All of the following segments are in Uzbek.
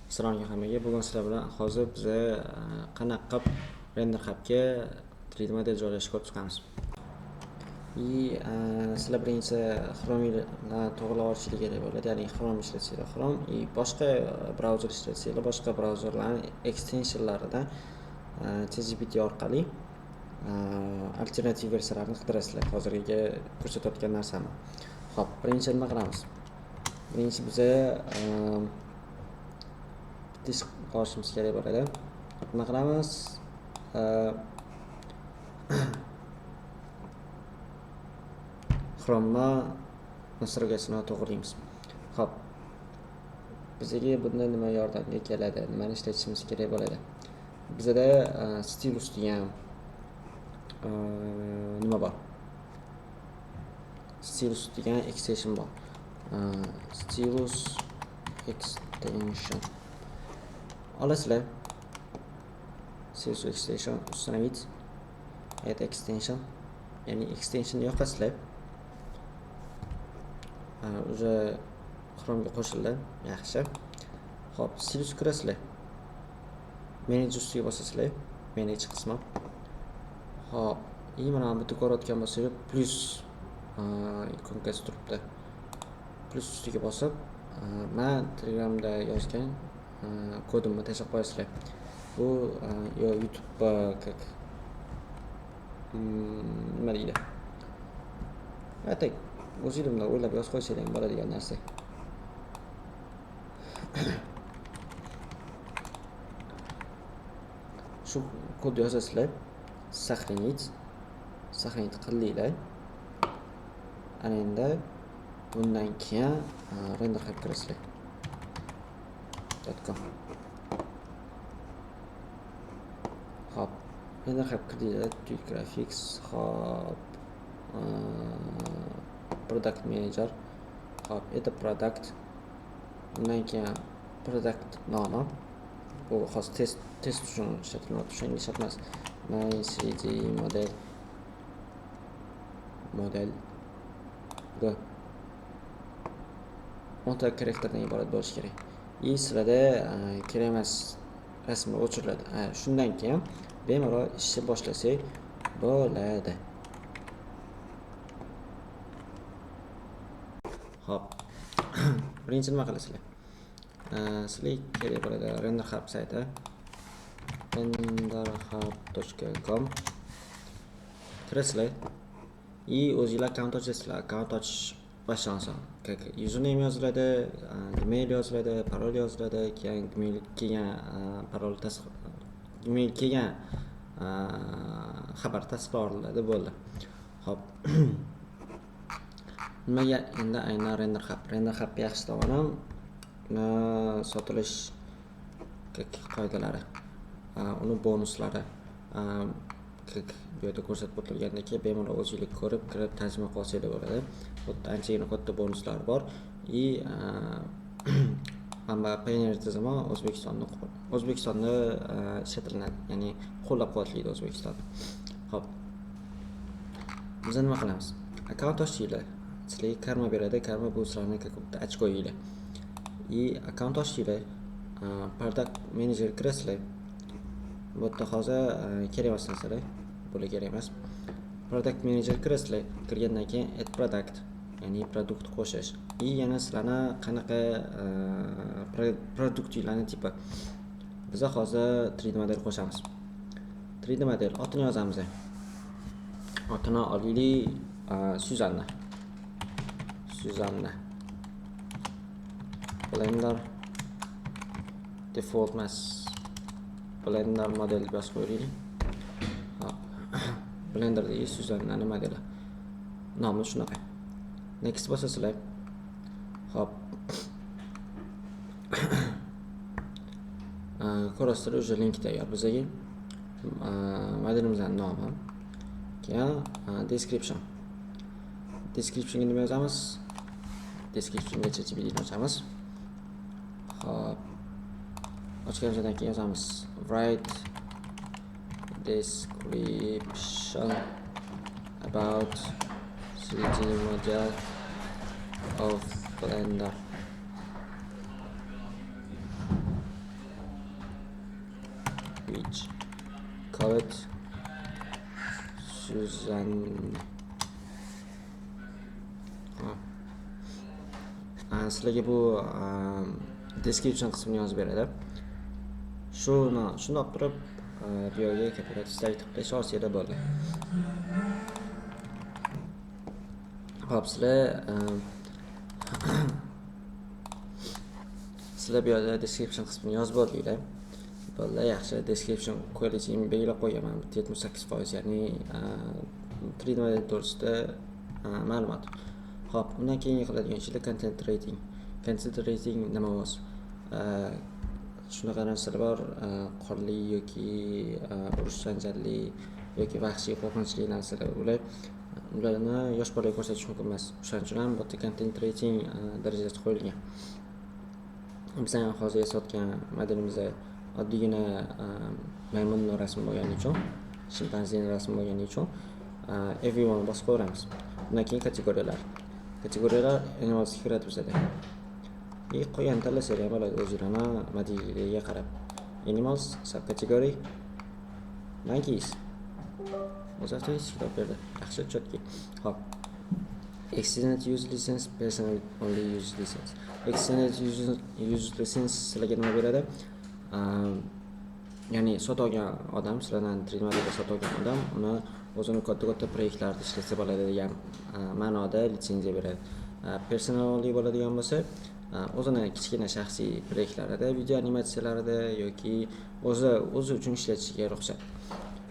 Assalomu alaykum hammaga. Bugun sizlar bilan hozir biza qanaqa qilib Render Hub'ga 3D model joylashni ko'rib chiqamiz. И sizlar birinchi Chrome'ni to'g'rilab olishinglar kerak bo'ladi. Ya'ni Chrome ishlatsanglar Chrome и boshqa brauzer ishlatsanglar boshqa brauzerlarning extensionlaridan ChatGPT orqali alternativ versiyalarni qidirasizlar. Hozirgi ko'rsatayotgan narsamni. Xo'p, birinchi nima qilamiz? Birinchi biza bitta ish qilishimiz kerak bo'ladi. Nima qilamiz? Chrome'ni настройкасini to'g'rilaymiz. Xo'p. Bizga bunda nima yordamga keladi? Nimani ishlatishimiz kerak bo'ladi? Bizada stylus degan nima bor? Stylus degan extension bor. Stylus extension. Olasizlar. Stylus extension установить. Add extension. Ya'ni extensionni yoqasizlar. Уже Chrome'ga qo'shildi. Yaxshi. Xo'p, stylus kirasizlar. Manage ustiga bosasizlar. Manage qismi. Xo'p, и mana bu yerda ko'rayotgan bo'lsangiz plus ikonkasi turibdi. Plus ustiga bosib, men Telegramda yozgan kodimni tashlab qo'yasizlar. Bu yo YouTube как nima deydi? Atak o'zinglar bilan o'ylab yozib qo'ysanglar ham bo'ladigan narsa. Shu kodni yozasizlar. Сохранить. Сохранить qildinglar. Ana endi bundan keyin Render Hub kirasizlar. .com. Xo'p, Render Hub kirdinglar, Tweet Graphics, xo'p, Product Manager. Xo'p, это product. Undan keyin product nomi. Bu hozir test uchun ishlatilyapti, o'shanga ishlatmas. My 3D model model G. 10 ta karakterdan iborat bo'lishi kerak. И sizlarda kerak emas rasmlar o'chiriladi. Shundan keyin bemalol ishni boshlasak bo'ladi. Xo'p. Birinchi nima qilasizlar? Sizlarga kerak bo'ladi Render Hub sayti. renderhub.com kirasizlar. И o'zinglar akkaunt ochasizlar. Akkaunt ochish boshdan oson. Как username yoziladi, Gmail yoziladi, parol yoziladi, keyin Gmail kelgan parol tasdiq Gmail kelgan xabar tasdiqlanadi, bo'ldi. Xo'p. Nimaga endi aynan Render Hub? Render Hub yaxshi tomoni sotilish qoidalari, uni bonuslari bu yerda ko'rsatib o'tilgandek, bemalol o'zinglar ko'rib, kirib tarjima qilib olsanglar bo'ladi. Bu yerda anchagina katta bonuslar bor. И hamma Payoneer tizimi O'zbekistonda ishlatiladi, ya'ni qo'llab-quvvatlaydi O'zbekistonda. Xo'p. Biz nima qilamiz? Akkaunt ochinglar. Sizlarga karma beradi. Karma bu sizlarni как bitta ochko yeydi. И akkaunt ochinglar. Product Manager kirasizlar. Bu yerda hozir kerak emas narsalar. Bular kerak emas. Product Manager kirasizlar. Kirgandan keyin add product, ya'ni produkt qo'shish. И yana sizlarni qanaqa produktinglarni tipi. Biz hozir 3D model qo'shamiz. 3D model otini yozamiz. Otini olaylik, Suzanna. Suzanna. Blender default emas. Blender model deb yozib qo'yaylik. Hop. Blenderdagi Suzannani modeli. Nomi shunaqa. Next bosasizlar. Hop. Ko'rasizlar, уже link tayyor bizga. Modelimizning nomi. Keyin description. Descriptionga nima yozamiz? Descriptionga ChatGPTni ochamiz. Hop. Ochganimizdan keyin yozamiz write description about 3D model of Blender. Language. Call it Suzanne. Sizlarga bu description qismini yozib beradi. Shuni olib turib bu yerga copyright strike qilib tashlab olsanglar bo'ladi. Xo'p, sizlar bu yerda description qismini yozib oldinglar. Bo'ldi, yaxshi. Description qualityni belgilab qo'yganman 78%, ya'ni 3D model to'g'risida ma'lumot. Xo'p, undan keyingi qiladigan ishlar content rating. Content rating nima o'zi? Shunaqa narsalar bor, qonli yoki urush janjalli yoki vahshiy qo'rqinchli narsalar. Ularni yosh bolaga ko'rsatish mumkin emas. O'shaning uchun ham bu yerda content rating darajasi qo'yilgan. Biz ham hozir yasayotgan modelimizda oddiygina maymunning rasmi bo'lgani uchun, shimpanzeni rasmi bo'lgani uchun everyone bosib qo'yamiz. Undan keyin kategoriyalar. Kategoriyalar animalsga kiradi bizada. Qo'ygan tanlasanglar ham bo'ladi o'zinglarni modelga qarab. Animals subkategoriya monkeys. O'zi avtomatik topib berdi. Yaxshi, chotki. Xo'p. Extended use license, personal only use license. Extended use license sizlarga nima beradi? Ya'ni sotib olgan odam, sizlardan 3D modelda sotib olgan odam uni o'zini katta-katta proyektlarda ishlatsa bo'ladi degan ma'noda litsenziya beradi. Personal only bo'ladigan bo'lsa, o'zini kichkina shaxsiy proyektlarida, video animatsiyalarida yoki o'zi uchun ishlatishiga ruxsat.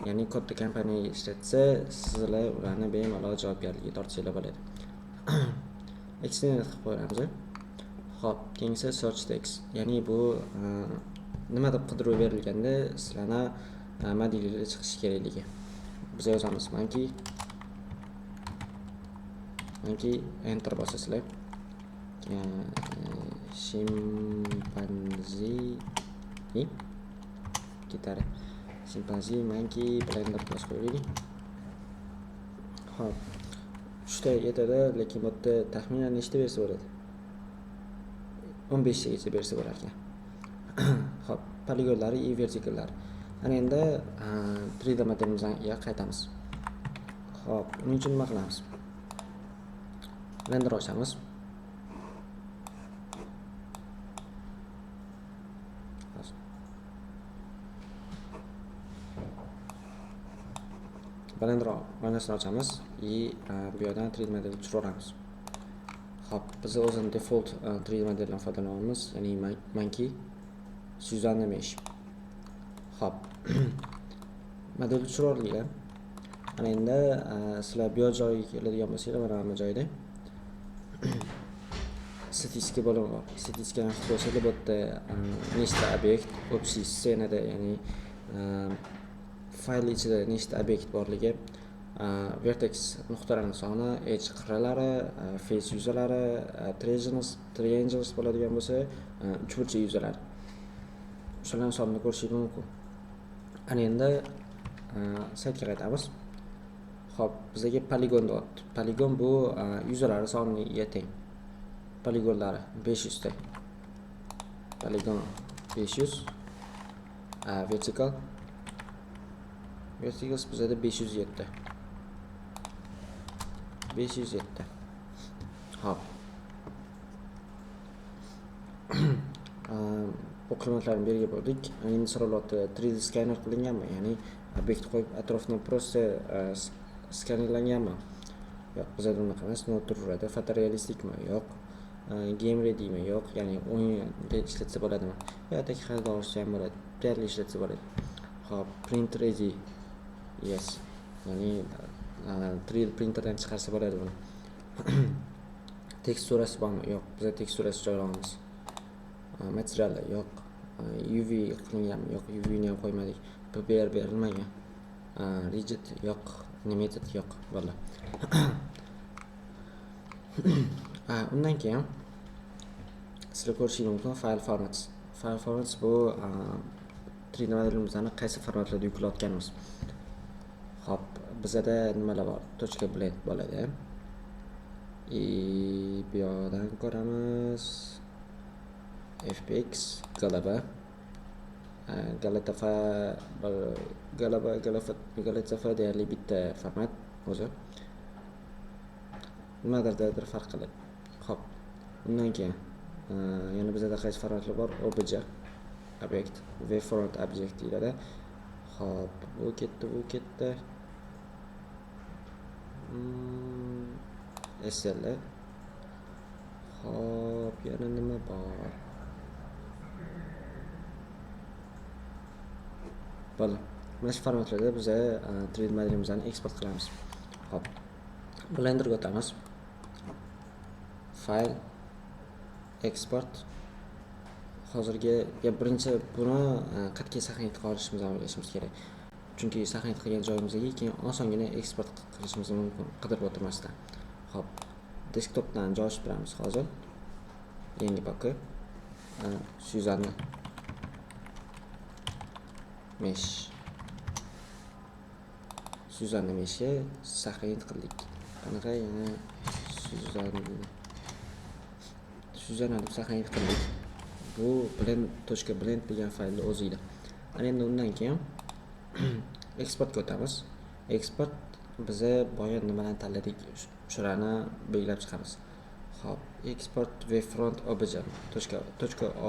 Ya'ni katta kompaniya ishlatsa, sizlar ularni bemalol javobgarlikka tortsanglar bo'ladi. Extended qilib qo'yamiz. Xo'p, keyingisi search text. Ya'ni bu nima deb qidiruv berilganda sizlarni modelinglar chiqishi kerakligi. Biz yozamiz monkey enter bosasizlar. Chimpanzee ketadi. Chimpanzee, monkey, blender bosib qo'yaylik. Xo'p, 3 ta yetadi, lekin bu yerda taxminan nechta bersa bo'ladi? 15 tagacha bersa bo'lar ekan. Xo'p, poligonlari и vertikallari. Ana endi 3D modelimizga qaytamiz. Xo'p, uning uchun nima qilamiz? Render ochamiz. Blender oynasini ochamiz и bu yerdan 3D modelni tushiramiz. Xo'p, biz o'zini default 3D modeldan foydalanamiz, ya'ni monkey Suzanne mesh. Xo'p. Modelni tushirib oldik. Ana endi sizlar bu joyga keladigan bo'lsanglar, mana bu joyda statistika bo'limi bor. Statistikani qilib qo'ysanglar, bu yerda nechta obyekt общий scenada, ya'ni fayl ichida nechta obyekt borligi, vertex nuqtalarining soni, edge qirralari, face yuzalari, triangles bo'ladigan bo'lsa, uchburchak yuzalari. Shularning sonini ko'rishingiz mumkin. Ana endi saytga qaytamiz. Xo'p, bizga poligon deyapti. Poligon bu yuzalari soniga teng. Poligonlari 500 ta. Poligon 500. Vertikal. Vertikals bizada 507. 507. Xo'p. Bu qiymatlarni belgilab oldik. Endi so'ralyapti, 3D skaner qilinganmi? Ya'ni obyekt qo'yib atrofini просто skanerlanganmi? Yo'q, bizada unaqa emas, no turaveradi. Fotorealistikmi? Yo'q. Game readymi? Yo'q. Ya'ni o'yinga ishlatsa bo'ladimi? Yo'q, tak xaridor olsa ham bo'ladi. Deyarli ishlatsa bo'ladi. Xo'p, print ready. Yes. Ya'ni 3D printerdan chiqarsa bo'ladi buni. Teksturasi bormi? Yo'q, bizda teksturasi joylaymiz. Materiallar yo'q. UV qilinganmi? Yo'q, UV ni ham qo'ymadik. PBR berilmagan. Rigid yo'q, animated yo'q, bo'ldi. Undan keyin sizlar ko'rishingiz mumkin file formats. File formats bu 3D modelimizni qaysi formatlarda yuklayotganimiz. Xo'p, bizada nimalar bor? .blend bo'ladi. Bu yoqdan ko'ramiz. FBX, GLB, GLTF, GLB, GLTF deyarli bitta format o'zi. Nimadirdir farq qiladi. Xo'p, undan keyin yana bizada qaysi formatlar bor? OBJ obyekt, Wavefront object deyiladi. Xo'p, bu ketdi, bu ketdi. SL. Xo'p, yana nima bor? Bo'ldi. Mana shu formatlarda biz 3D modelimizni eksport qilamiz. Xo'p. Blenderga o'tamiz. Fayl, eksport. Hozirgi birinchi buni qayerga saqlanib qolishimizni o'ylashimiz kerak. Chunki saqlanib qolgan joyimizga keyin osongina eksport qilishimiz mumkin, qidirib o'tirmasdan. Xo'p, desktopdan joylashtiramiz hozir. Yangi papka. Suzanna Mesh. Suzanna Meshga saqlanib qildik. Qanaqa yana Suzanna deb saqlanib qildik. Bu blend.blend degan faylni o'zi edi. Ana endi undan keyin eksportga o'tamiz. Eksport biza boya nimalarni tanladik, shularni belgilab chiqamiz. Xo'p, eksport wavefront obj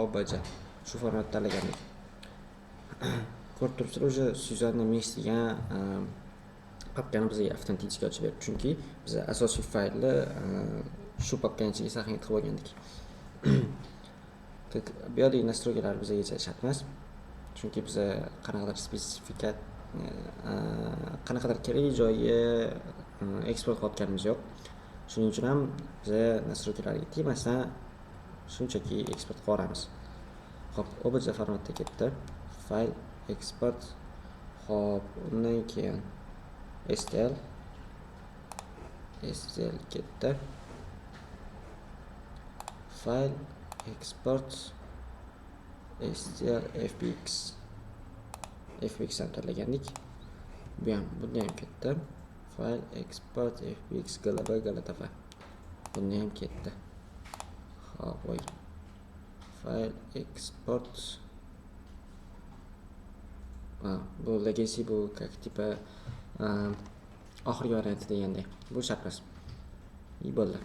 .obj shu formatda tanlagandik. Ko'rib turibsizlar, o'sha Suzanna Mesh degan papkani bizga avtomatik ochib berdi, chunki biz asosiy faylni shu papkaning ichiga saqlanib qilib olgandik. Bu yerdagi nastroykalar bizga shart emas, chunki biz qanaqadir spesifikat, qanaqadir kerakli joyga eksport qilayotganimiz yo'q. Shuning uchun ham biz nastroykalarga tegmasdan shunchaki eksport qilib yuboramiz. Xo'p, OBJ formatda ketdi. Fayl, eksport. Xo'p, undan keyin STL ketdi. Fayl, eksport, STL FBX. FBX ham tanlagandik. Bu ham, bunda ham ketdi. Fayl, eksport, FBX, GLB, GLTF. Bunda ham ketdi. Xo'p, voy. Fayl, eksport. Bu legacy, bu как типа oxirgi varianti degandek. Bu shart emas. Bo'ldi.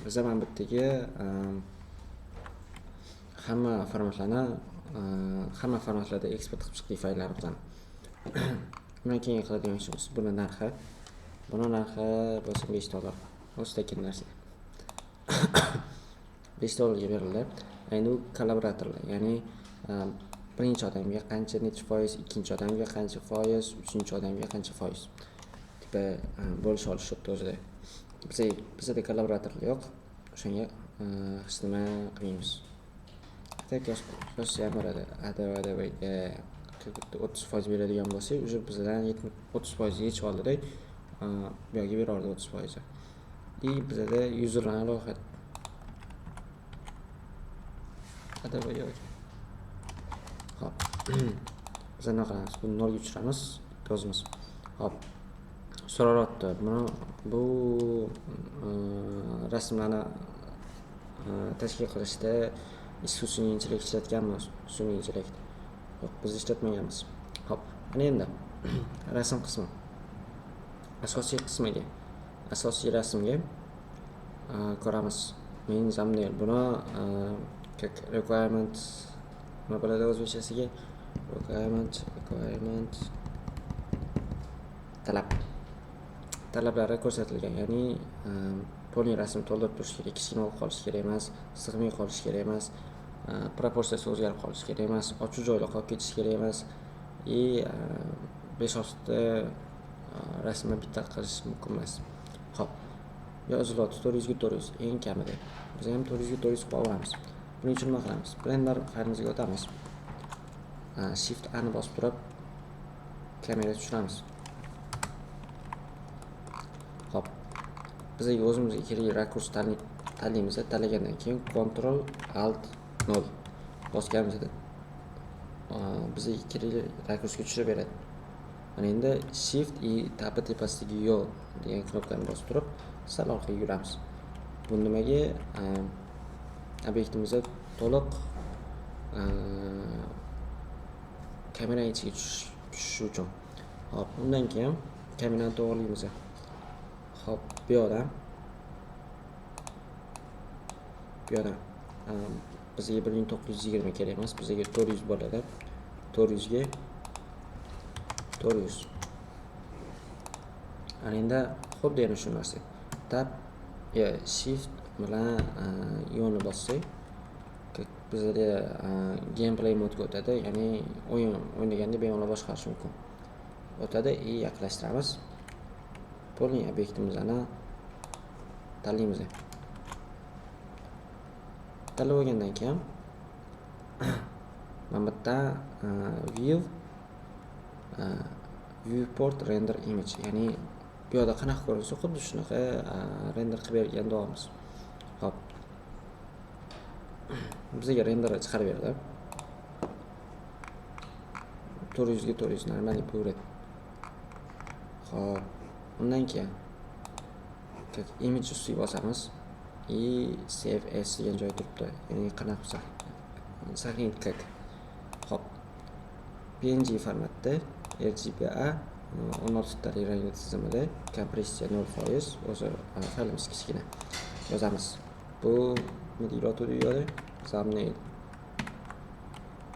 Biz ham bu yerdagi hamma formatlarni, hamma formatlarda eksport qilib chiqdik fayllarimizni. Undan keyin qiladigan ishimiz buni narxi. Buni narxi bo'lsa $5. O'zidagi narsa. $5 ga berildi. Endi u kollaboratorlar, ya'ni birinchi odamga qancha necha foiz, ikkinchi odamga qancha foiz, uchinchi odamga qancha foiz. Tipa bo'lish olish shu o'zida. Bizda kollaboratorlar yo'q. O'shanga hech nima qilmaymiz. Tak yozsa ham bo'ladi. Adobe'ga 30% beradigan bo'lsak, уже bizdan 30% yechib oldida, bu yoqqa berardi 30%. И bizada userlarni ro'yxat. Adobe yo'q. Xo'p. Biz nima qilamiz? Buni nolga tushiramiz, yozamiz. Xo'p. So'rayapti. Buni bu rasmlarni tashkil qilishda sun'iy intellekt ishlatganmiz, sun'iy intellekt. Yo'q, biz ishlatmaganmiz. Xo'p, ana endi rasm qismi. Asosiy qismiga, asosiy rasmga ko'ramiz. Men thumbnail buni как requirement nima bo'ladi o'zbekchasiga? Requirement talab. Talablari ko'rsatilgan, ya'ni polni rasm to'ldirib turishi kerak, kichkina bo'lib qolishi kerak emas, sig'may qolishi kerak emas, proporsiyasi o'zgarib qolishi kerak emas, ochiq joylar qolib ketishi kerak emas, и 5-6ta rasmni bitta qilish mumkin emas. Xo'p, yozilyapti 400 ga 400 eng kamida. Biz ham 400 ga 400 qilib olamiz. Buning uchun nima qilamiz? Blender faylimizga o'tamiz. Shift A ni bosib turib kamera tushiramiz. Xo'p, bizga o'zimizga kerakli rakurs tanlaymiz. Tanlagandan keyin Ctrl Alt 0 bosganimizda bizga kerakli rakursga tushirib beradi. Mana endi Shift и Tab tepasidagi yo degan knopkani bosib turib sal orqaga yuramiz. Bu nimaga obyektimizni to'liq Kamerani ichiga tushishi uchun. Hop, undan keyin kamerani to'g'rilaymiz. Hop, bu yoqdan bizga 1920 kerak emas, bizga 400 bo'ladi. 400 ga 400. Ana endi xuddi yana shu narsa. Tab shift bilan yo'lni bossak, bizda gameplay modga o'tadi, ya'ni o'yin o'ynaganda bemalol boshqarish mumkin. O'tadi и yaqinlashtiramiz. Polni obyektimizni tanlaymiz. Tanlab olgandan keyin mana bu yerda view viewport render image, ya'ni bu yoqda qanaqa ko'rinsa xuddi shunaqa render qilib bergan duomiz. Hop. Bizga render chiqarib berdi. 400 ga 400 normal bo'ladi. Hop, undan keyin image ustiga bosamiz и save as degan joy turibdi. Ya'ni qanaqa сохранить как. Hop. PNG formatda RGBA 16 tali rangli tizimida kompressiya 0%, o'zi faylimiz kichkina. Yozamiz. Bu nima deyilyapti u yoqda? Thumbnail.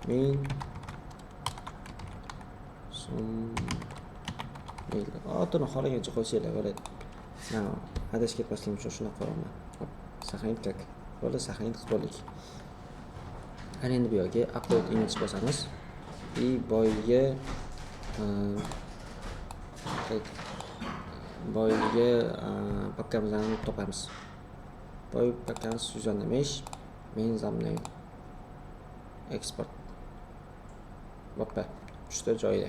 Min thumbnail. Otini xohlagancha qo'ysanglar bo'ladi. Men adashib ketmasligim uchun shunaqa qo'yaman. Hop, сохранить как. Bo'ldi, сохранить qilib bo'ldik. Ana endi bu yoqga upload image bosamiz. И boyga boyga papkamizni topamiz. Boy papkamiz 115 main thumbnail export. Hoppa, tushdi joyida.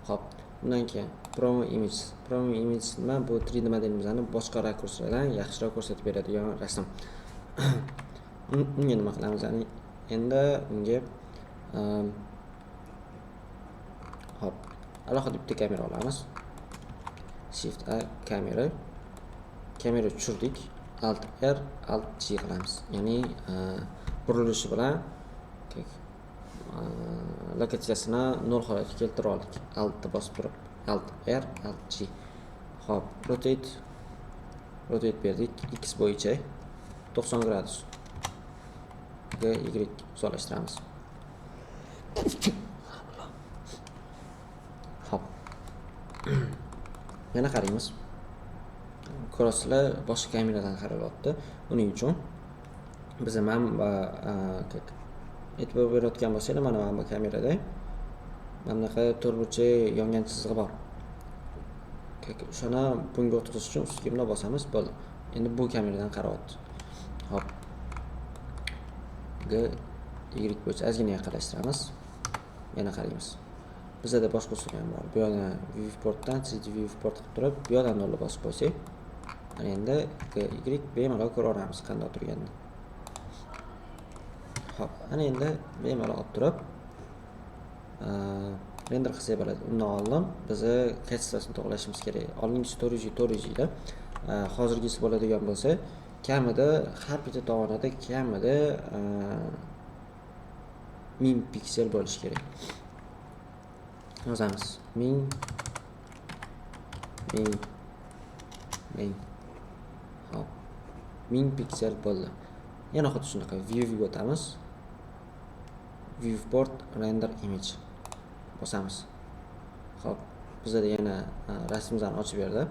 Hop, undan keyin promo image. Promo image nima? Bu 3D modelimizni boshqa rakurslardan yaxshiroq ko'rsatib beradigan rasm. Unga nima qilamiz? Ya'ni endi unga hop, alohida bitta kamera olamiz. Shift A kamera. Kamera tushirdik. Alt R, Alt G qilamiz. Ya'ni burilishi bilan lokatsiyasini 0 holatga keltirib oldik. Altni bosib turib, Alt R, Alt G. Hop, rotate berdik X bo'yicha 90 gradus. G, Y uzoqlashtiramiz. Hop. Yana qaraymiz. Ko'rasizlar, boshqa kameradan qaralyapti. Uning uchun biz mana e'tibor berayotgan bo'lsanglar, mana bu kamerada mana bunaqa to'rtburchak yongan chizig'i bor. O'shani bunga o'tkazish uchun ustiga bundoq bosamiz, bo'ldi. Endi bu kameradan qarayapti. Hop. G, Y bo'yicha ozgina yaqinlashtiramiz. Yana qaraymiz. Bizda boshqa usul ham bor. Bu yoqdan viewportdan 3D viewport qilib turib, bu yoqdan nolni bosib qo'ysak, ana endi G, Y bemalol ko'ra olamiz qanday turganini. Hop, ana endi bemalol olib turib, render qilsak bo'ladi. Undan oldin bizni kачествосini to'g'rilashimiz kerak. Oldingisi 400 ga 400 edi. Hozirgisi bo'ladigan bo'lsa, kamida har bitta tomonida kamida 1000 piksel bo'lishi kerak. Yozamiz. 1000 1000 1000. Hop. 1000 piksel bo'ldi. Yana xuddi shunaqa viewga o'tamiz. Viewport render image bosamiz. Hop, bizada yana rasmimizni ochib berdi.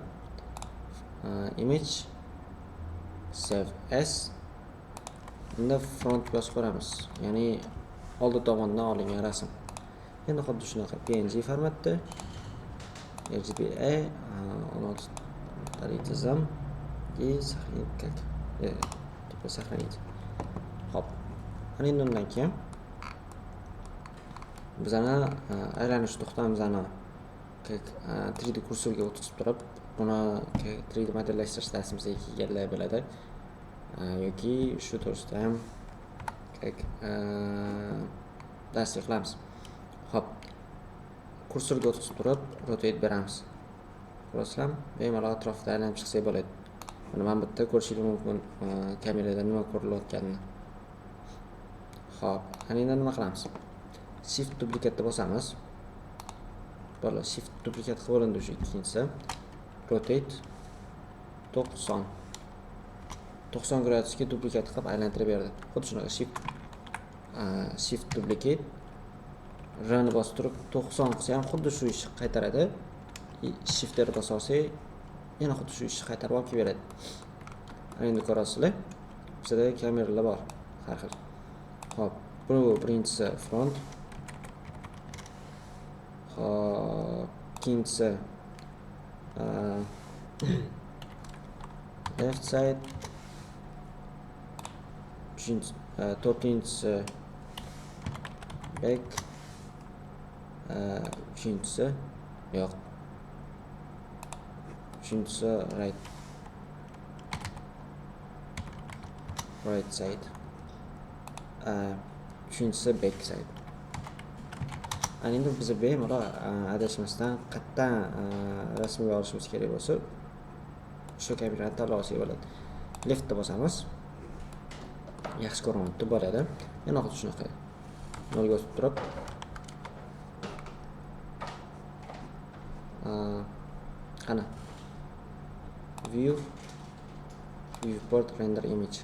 Image save as. Bunda front yozib ko'ramiz. Ya'ni oldi tomondan olingan rasm. Endi xuddi shunaqa PNG formatda RGBA 16 tali tizim и сохранить как типа сохранить. Hop. Ana endi undan keyin bizani aylanish to'xtamimizni 3D kursorga o'tkazib turib, buni 3D modellashtirish darsimizga kelganlar biladi. Yoki shu to'g'risida ham darslik qilamiz. Hop. Kursorga o'tkazib turib, rotate beramiz. Ko'rasizlarmi? Bemalol atrofida aylanib chiqsak bo'ladi. Mana bu yerda ko'rishingiz mumkin kamerada nima ko'rilayotganini. Hop, ana endi nima qilamiz? Shift duplikatni bosamiz. Bola shift duplikat qilib olindi o'sha ikkinchisi. Rotate 90. 90 gradusga duplikat qilib aylantirib berdi. Xuddi shunaqa shift duplicate R ni bosib turib 90 qilsa ham xuddi shu ishni qaytaradi. Shift R bosa olsak yana xuddi shu ishni qaytarib olib kelib beradi. Ana endi ko'rasizlar, bizda kameralar bor har xil. Xo'p, bu birinchisi front. Xo'p, ikkinchisi left side. Uchinchisi, to'rtinchisi back. Uchinchisi yo'q. Uchinchisi right. Right side. Uchinchisi back side. Ana endi biz bemalol adashmasdan qayerdan rasmga olishimiz kerak bo'lsa, shu kamerani tanlab olsak bo'ladi. Leftni bosamiz. Yaxshi ko'rinyapti, bo'ladi. Yana xuddi shunaqa. Nolga o'tib turib. Qani. View, viewport render image.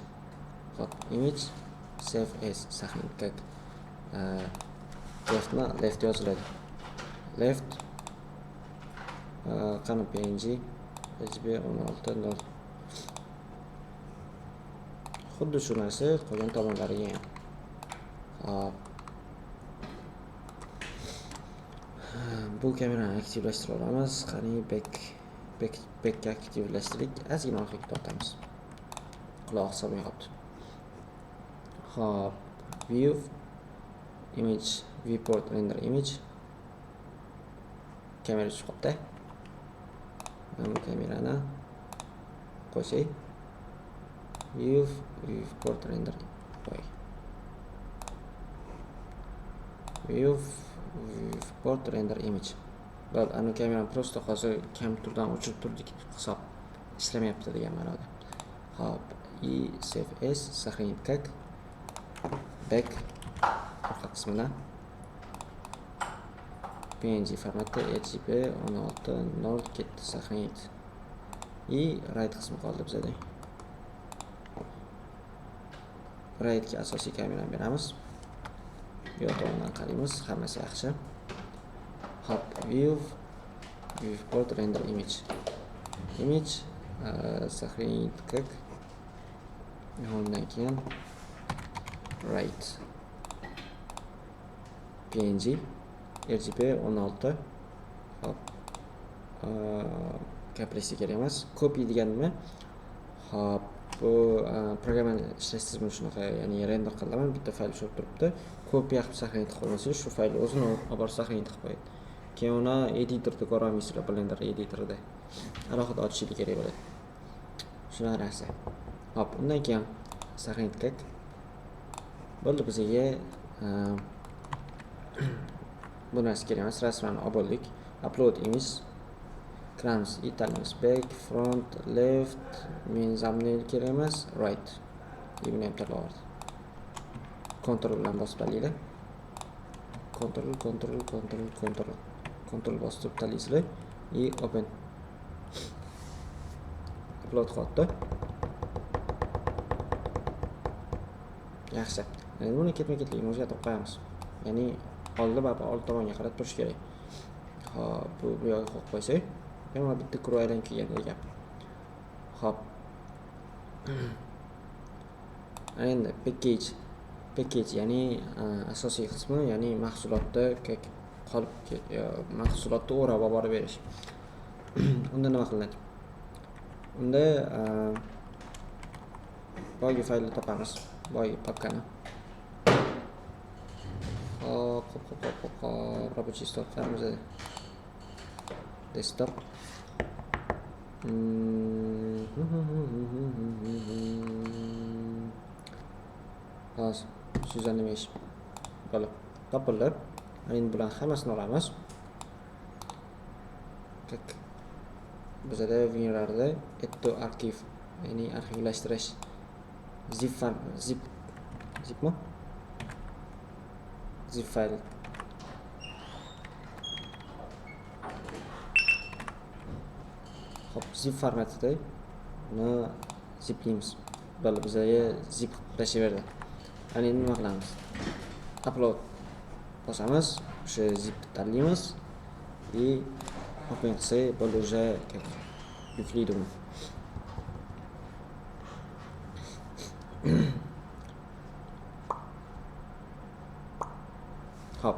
Xo'p, image save as saqlanib как leftni left yoziladi. Left qani PNG HB 16 0. Xuddi shu narsa qolgan tomonlariga ham. Xo'p. Bu kamerani aktivlashtira olamiz. Qani back aktivlashtirdik. Ozgina orqaga tortamiz. Quloq solmay qolibdi. Xo'p, view image viewport render image. Kamera tushib qolibdi. Mana bu kamerani qo'ysak, view viewport render qo'y. View viewport render image. Bo'ldi, ana kamerani prosta hozir kompyuterdan o'chirib turdik, hisob ishlamayapti degan ma'noda. Xo'p, i save as сохранить как back orqa qismidan PNG formatda RGB 16 0 ketdi, сохранить. И right qismi qoldi bizada. Rightga asosiy kamerani beramiz. Bu yoq tomondan qaraymiz, hammasi yaxshi. Hop, view viewport render image. Image сохранить как undan keyin right PNG RGB 16. Hop, kompressiya kerak emas. Copy degan nima? Hop, bu programmani ishlaysizmi shunaqa, ya'ni render qilaman, bitta fayl tushib turibdi. Kopiya qilib saqlanib qilib qo'ysangiz, shu fayl o'zini olib borib saqlanib qilib qo'yadi. Keyin uni editorda ko'ra olmaysizlar, Blender editorida. Alohida ochishingiz kerak bo'ladi. Shunaqa narsa. Hop, undan keyin saqlanib qildik. Bo'ldi, bizga bu narsa kerak emas, rasmlarni olib bo'ldik. Upload image kiramiz, tanlaymiz back, front, left, men thumbnail kerak emas, right. Buni ham tanlab oldik. Ctrl bilan bosib tanlaylar. Ctrl, Ctrl, Ctrl, Ctrl. Ctrl bosib tanlaysizlar. И open. Upload qilyapti. Yaxshi. Endi buni ketma-ketligini o'zgartirib qo'yamiz. Ya'ni oldi va old tomonga qarab turish kerak. Xo'p, bu yoqqa qo'yib qo'ysak, yana bitta kru aylanib kelgan gap. Xo'p. Endi package ya'ni asosiy qismi, ya'ni mahsulotni qolib mahsulotni o'rab olib borib berish. Unda nima qilinadi? Unda boyagi faylni topamiz, boyagi papkani. Hop, hop, hop, hop, hop, hop, рабочий стол qilamiz. Desktop. Hozir Suzanne nima ish? Bo'ldi. Topildi. Endi bularni hammasini olamiz. Tak. Bizada WinRARda etto arxiv, ya'ni arxivlashtirish zip fayl, zip, zipmi? Zip fayl. Xo'p, zip formatida uni ziplaymiz. Bo'ldi, bizga zip tashlaverdi. Ana endi nima qilamiz? Upload bosamiz, o'sha zip tanlaymiz и open qilsak bo'ldi, уже yuklaydi uni. Xo'p.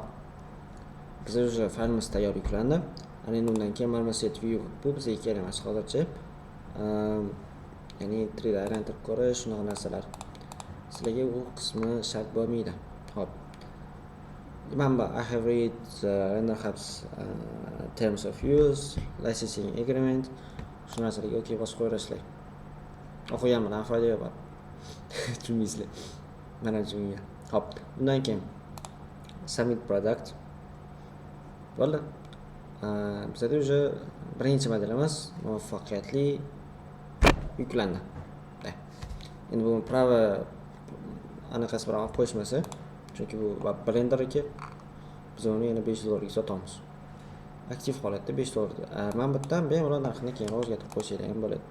Bizda уже faylimiz tayyor yuklandi. Ana endi undan keyin Marmoset View bu bizga kerak emas hozircha. Ya'ni 3D aylantirib ko'rish, shunaqa narsalar. Sizlarga u qismi shart bo'lmaydi. Xo'p. Remember, I have read the Render Hub's terms of use, licensing agreement. Shu narsalarga OK bosib qo'yasizlar. O'qigan bilan foyda yo'q. Tushunmaysizlar. Mana tushungan. Xo'p, undan keyin submit product. Bo'ldi. Bizada уже birinchi modelimiz muvaffaqiyatli yuklandi. Endi bu prava anaqasi bilan olib qo'yishmasa, chunki bu Blenderga biz uni yana $5 ga sotamiz. Aktiv holatda $5. Mana bu yerdan bemalol narxini keyin o'zgartirib qo'ysanglar ham bo'ladi.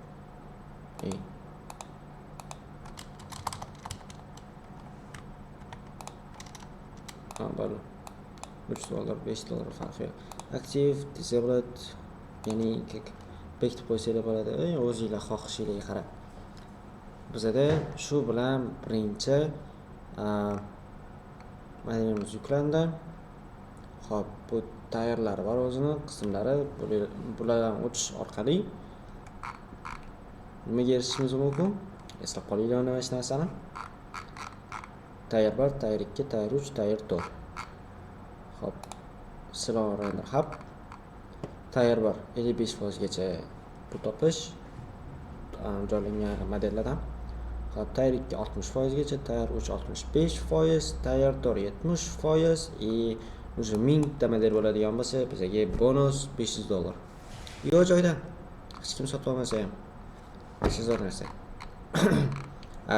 Ha, bo'ldi. $3, $5 farqi yo'q. Aktiv, disabled, ya'ni bekitib qo'ysanglar bo'ladi, o'zinglar xohishinglarga qarab. Bizada shu bilan birinchi modelimiz yuklandi. Xo'p, bu tayyorlari bor o'zini qismlari, bulardan o'tish orqali nimaga erishishimiz mumkin? Eslab qolinglar mana shu narsani. Tayyor 1, tayyor 2, tayyor 3, tayyor 4. Xo'p, Slow Render Hub tayyor 1 55% gacha pul topish joylangan modellardan. Xo'p, tayyor 2 60% gacha, tayyor 3 65%, tayyor 4 70% и уже 1000 ta model bo'ladigan bo'lsa, bizga bonus $500. Yo'q joyda hech kim sotib olmasa ham. Shu zo'r narsa.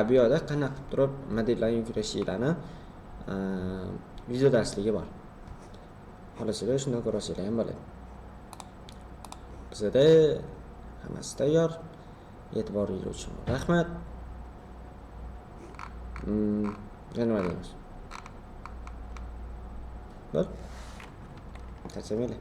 Bu yoqda qanaqa qilib turib modellarni yuklashinglarni video darsligi bor. Xohlasanglar shundan ko'rasizlar ham bo'ladi. Bizada hammasi tayyor. E'tiboringiz uchun rahmat. Yana nima deymiz? Bir. Charchamanglar.